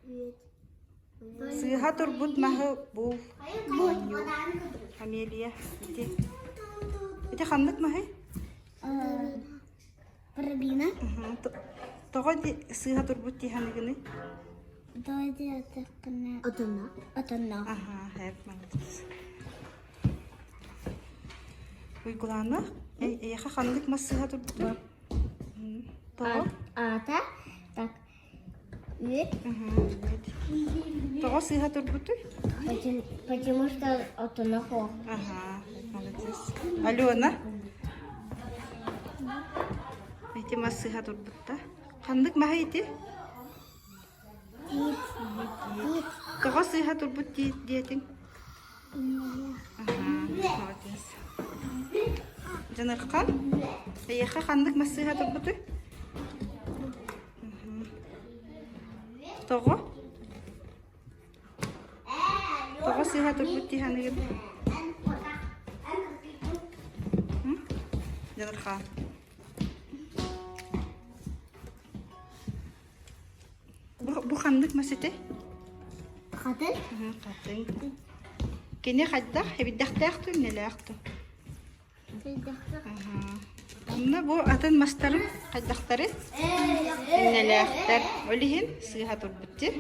Сыыһа турбут маһы бул. Амелия, ити. Ити ханнык маһый? Рябина. Тоҕо сыыһа турбут дии саныгыный? Тоҕо диэтэххинэ отонно. Отонно. Аха, хэп молодец. Уйгулаана, эйиэхэ ханнык мас сыыһа турбутуй? Тоҕо? Аата так Үөт. Тоҕо сыыһа турбутуй? Потому что отоно суох. Ага, молодец. Алена? Ити мас сыыһа турбутта. Ханнык маһа ити? Тиит. Тиит. Тоҕо сыыһа турбут диэтиҥ? Ага, молодец. Дьанырхан, эйиэхэ ханнык мас сыыһа турбутуй? Тоҕо? Тоҕо сыыһа турбут дии саныыгын? Дьанырхан. Бу, бу ханнык мас этэй? Хатыҥ. Хатыҥ. Кини хайдах? Эбирдэхтээх дуу, иннэлээх дуу? Онно бу атын мастарым хайдахтары иннэлээхтэр. Ол иһин сыыһа турбут дии.